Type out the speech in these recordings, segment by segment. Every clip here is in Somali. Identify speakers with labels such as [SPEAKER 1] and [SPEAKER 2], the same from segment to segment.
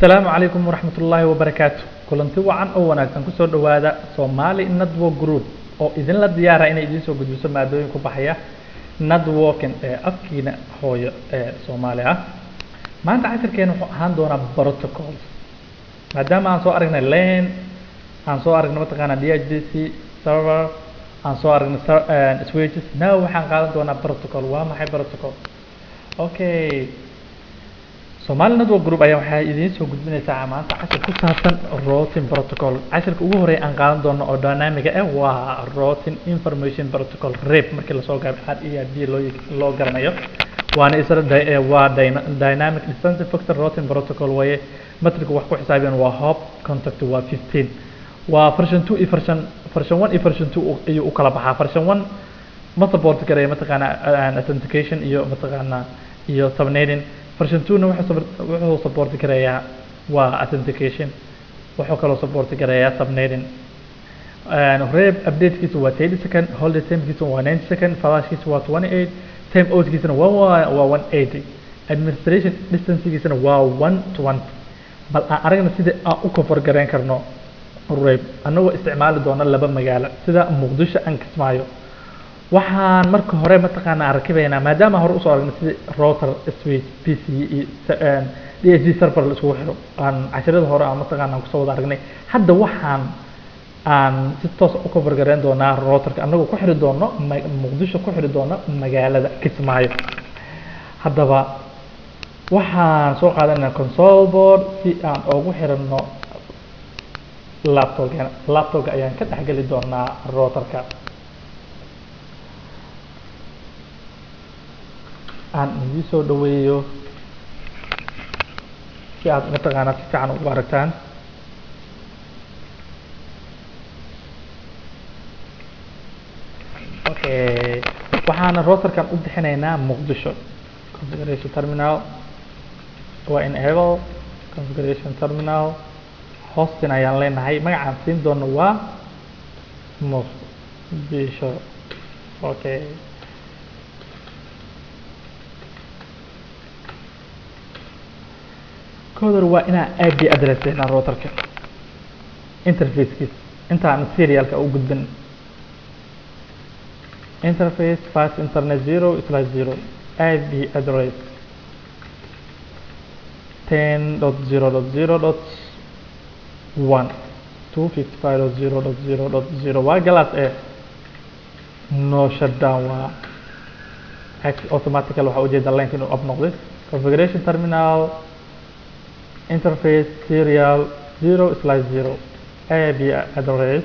[SPEAKER 1] Asalaamu calaykum waraxmatullaahi wabarakaatu. Kulanti wacan oo wanaagsan, kusoo dhowaada Somali Network Group oo idinla diyaara inay idiin soo gudbiso maadooyin ku baxaya networking ee afkiina hooyo ee Soomaali ah. Maanta cashirkeena wuxuu ahaan doonaa protocols, maadaama aan soo aragnay LAN, aan soo aragnay mataqaanaa DHCP server, aan soo aragnay switches. Now waxaan qaadan doonaa protocol. Waa maxay protocol? Okay, Somali Network Group ayaa waxay idiin soo gudbinaysaa maanta cashir ku saabsan routing protocol. Cashirka ugu horeeya aan qaadan doono oo dynamic ah waa routing information protocol, RIP markii lasoo gaabiyo RIP loo garanayo. Waana isla waa dynamic distance vector routing protocol waye. Metricka wax ku xisaabiyaan waa hop count, waa 15, waa version 2 iyo version 1 iyo version 2 ayuu u kala baxaa. Version 1 ma support gareeyo mataqaanaa authentication iyo mataqaanaa iyo subnetting. Version 2 na wuxuu support gareeyaa waa authentication, wuxuu kaloo support gareeyaa subnetting. RIP updatekiisa waa 30 second, hold timekiisa waa 90 second, flashkiisa waa 28, time outkiisana waa 180, administration distancegiisana waa 120. Bal aan aragna sida aan u cover gareyn karno RIP annagoo isticmaali doona laba magaalo sida Muqdisho and Kismaayo. Waxaan marka hore mataqaanaa rakibaynaa, maadaama hore usoo aragnay sida router, switch, PC iyo DHCP server la iskugu xiro, aan casharada hore aan mataqaanaa kusoo wada aragnay. Hadda waxaan aan si toos u cover gareyn doonaa routerka annagoo ku xiri doono Muqdisho, ku xiri doono magaalada Kismaayo. Haddaba waxaan soo qaadanaynaa console port si aan ugu xirano laptopkeena. Laptopka ayaan ka dhexgeli doonaa routerka. Aan idiin soo dhaweeyo si aad mataqaanaa si fiican ugu aragtaan. Okay, waxaana routerkan u bixinaynaa Muqdisho. Configuration terminal waa enable configuration terminal, hosting ayaan leenahay, magacaan siin doono waa Muqdisho. Okay, kodor waa inaan IP address siinaa routerka interfacekiisa intaan serialka u gudbin. Interface fast ethernet 0/0, IP address 10.0.0.1, 255.0.0.0, waa class A, no shutdown, waa automatically. Waxaa ujeeda line inuu up noqday. Configuration terminal, interface serial 0/0, IP address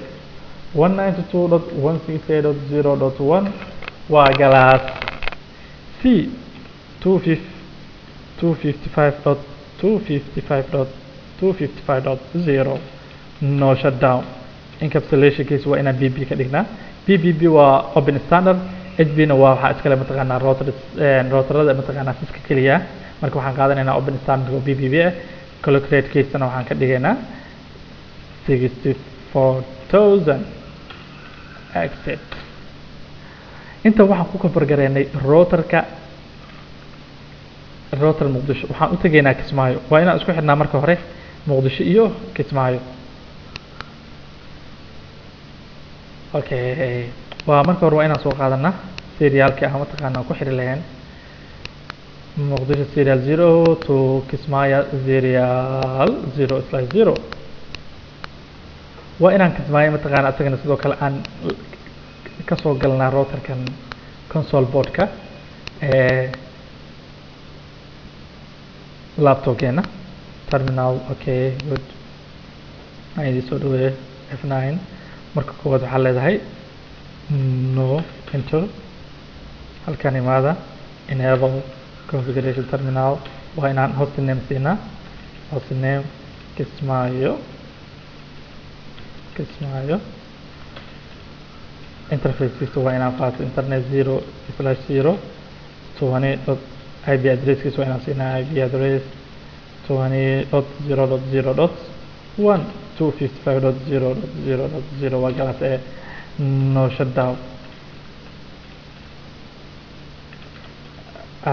[SPEAKER 1] 192.168.0.1, waa class C, 255.255.255.0, no shutdown. Encapsulationkiisa waa inaan PPP ka dhignaa. PPP waa open standard, HP na waa waxaa iskale mataqaanaa router, routerada mataqaanaa Cisco keliya. Marka waxaan qaadanaynaa open standard oo PPP ah. Clock rate-kiisana waxaan ka dhigaynaa 64,000. Exit. Inta waxaan ku cover gareynay routerka, router Muqdisho. Waxaan u tegaynaa Kismaayo. Waa inaan isku xidhnaa marka hore Muqdisho iyo Kismaayo. Okay, waa marka hore waa inaan soo qaadanaa serialkii aan mataqaanaa ku xiri lahayn Muqdisho serial 0 to Kismaayo serial 0/0. Waa inaan Kismaayo mataqaana asagana sidoo kale aan kasoo galnaa routerkan console portka ee laptopkeena terminal. Okay, good. Aan idin soo dhaweeyo F9. Marka koowaad waxaa leedahay no enter. Halkan imaada, enable configuration terminal. Waa inaan hostname siinaa, hostname Kismaayo, Kismaayo. Interfacekiisa waa inaan qaato ethernet 0/0 20 dot. IP addresskiisa waa inaan siinaa IP address 20.0.0.1, 255.0.0.0, waa class A, no shutdown.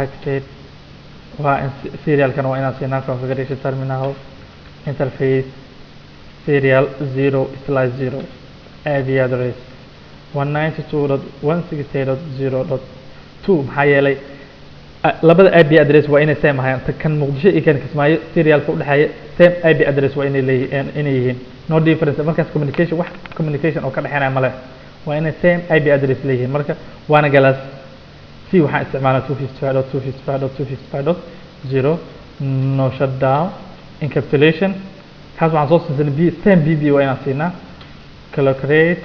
[SPEAKER 1] Exit. Waa in serialkan waa inaan siinaa configuration terminal. Interface serial 0/0, IP address 192.168.0.2. Maxaa yeelay labada IP address waa inay same ahayaan, kan Muqdisho iyo kan Kismaayo serialka udhexeeya same IP address waa inay leeyihiin, inay yihiin no difference. Markaas communication, wax communication oo ka dhexeynaya male, waa inay same IP address leeyihiin. Marka waana class C, waxaan isticmaalaa 255.255.255.0, no shutdown, encapsulation kaas waxaan soo siinsanay B, same BB waa inaan siinaa. Clock rate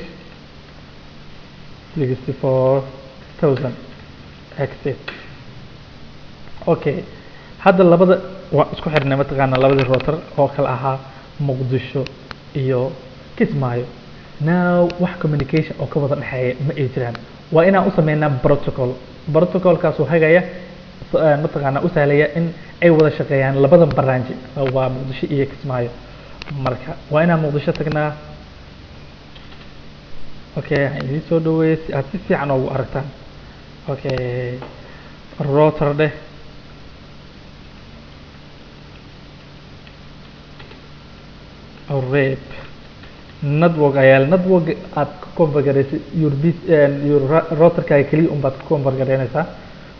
[SPEAKER 1] 64,000, exit. Okay, hadda labada waa isku xirnay, mataqaanaa, labadii router oo kala ahaa Muqdisho iyo Kismaayo. Now wax communication oo ka wada dhexeeya ma ay jiraan. Waa inaan u sameynaa protocol, protocolkaasoo hagaya, mataqaanaa, u sahlaya in ay wada shaqeeyaan labada branch, waa Muqdisho iyo Kismaayo. Marka waa inaan Muqdisho tagnaa. Okay, waxaan idiin soo dhaweeyey si aad si fiican ugu aragtaan. Okay, router dheh, RIP, network ayaa network aad ku configuraysay your b your routerkaaga keliya un baad ku configureynaysaa.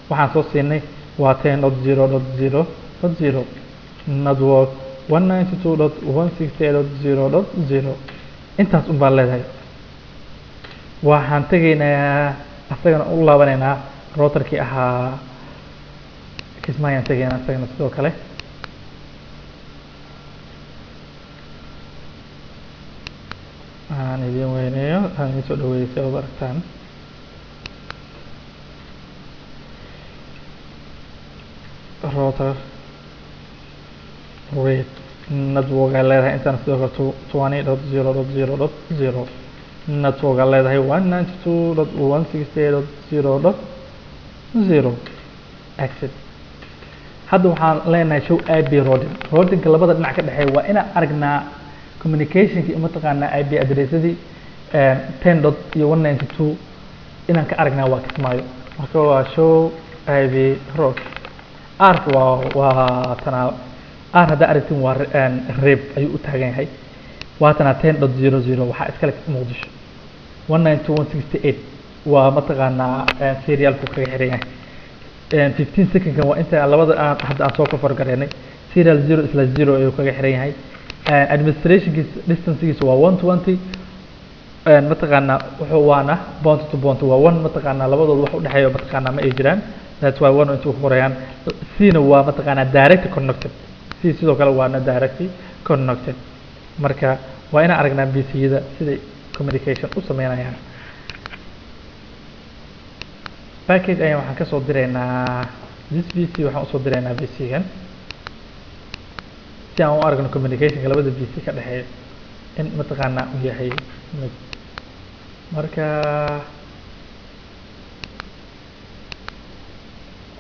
[SPEAKER 1] Waxaan soo siinay waa 10.0.0.0, network 192.168.0.0. Intaas un baan leedahay. Waxaan tegaynaa asagana u laabanaynaa routerkii ahaa Kismaayaan tegaynaa asagana sidoo kale. Aan idin weyneeyo, aan idin soo dhaweeyey si aad u aragtaan. Router RIP, network ay leedahay intaan sidoo kale 20.0.0.0, network ay leedahay 192.168.0.0, exit. Hadda waxaan leenahay show IP routing. Routingka labada dhinac ka dhexeeya waa inaan aragnaa communicationki, mataqaanaa, IP addressadii 10 dot iyo 192 inaan ka aragnaa waa Kismaayo. Marka waa show IP route. R waa tanaa, R haddaa aragtin waa RIP ayuu u taagan yahay. Waa tanaa 10.00, waxaa iskale Muqdisho. 192.168 waa, mataqaanaa, serialku kaga xiran yahay. 15 secondkan waa inta labada aan hadda aan soo kofar gareynay. Serial 0/0 ayuu kaga xiran yahay. Administrationkiisa distancegiisa waa 120, mataqaanaa, wuxuu waana point to point, waa one, mataqaanaa, labadooda wax udhexeeya, mataqaanaa, ma ay jiraan. That's why one intuu ku qorayaan. C-na waa, mataqaanaa, direct connected. C sidoo kale waana direct connected. Marka waa inaan aragnaa PC-yada siday communication u sameynayaan. Package ayaan waxaan kasoo diraynaa this PC, waxaan usoo diraynaa PC-gan si aan u aragno communicationka labada PC ka dhexeeya in, mataqaanaa, uu yahay mid. Marka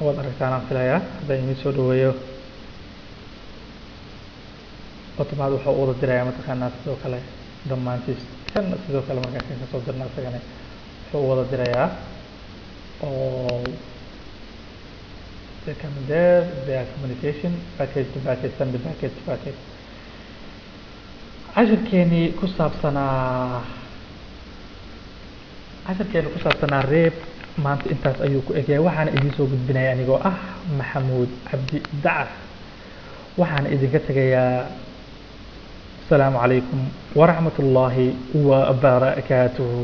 [SPEAKER 1] waad aragtaan aan filayaa. Haddaan idin soo dhaweeyo, automatic wuxuu u wada dirayaa, mataqaanaa, sidoo kale dhammaantiis. Kan sidoo kale markaan kan kasoo dirna, isagana wuxuu u wada dirayaa all they come there, they are communication package to package, send package to package. Cashirkeeni ku saabsanaa RIP maanta intaas ayuu ku egyahay. Waxaana idiin soo gudbinaya anigoo ah Maxamuud Cabdi Dacas. Waxaana idinka tegayaa asalaamu calaykum waraxmat ullaahi wabarakaatuhu.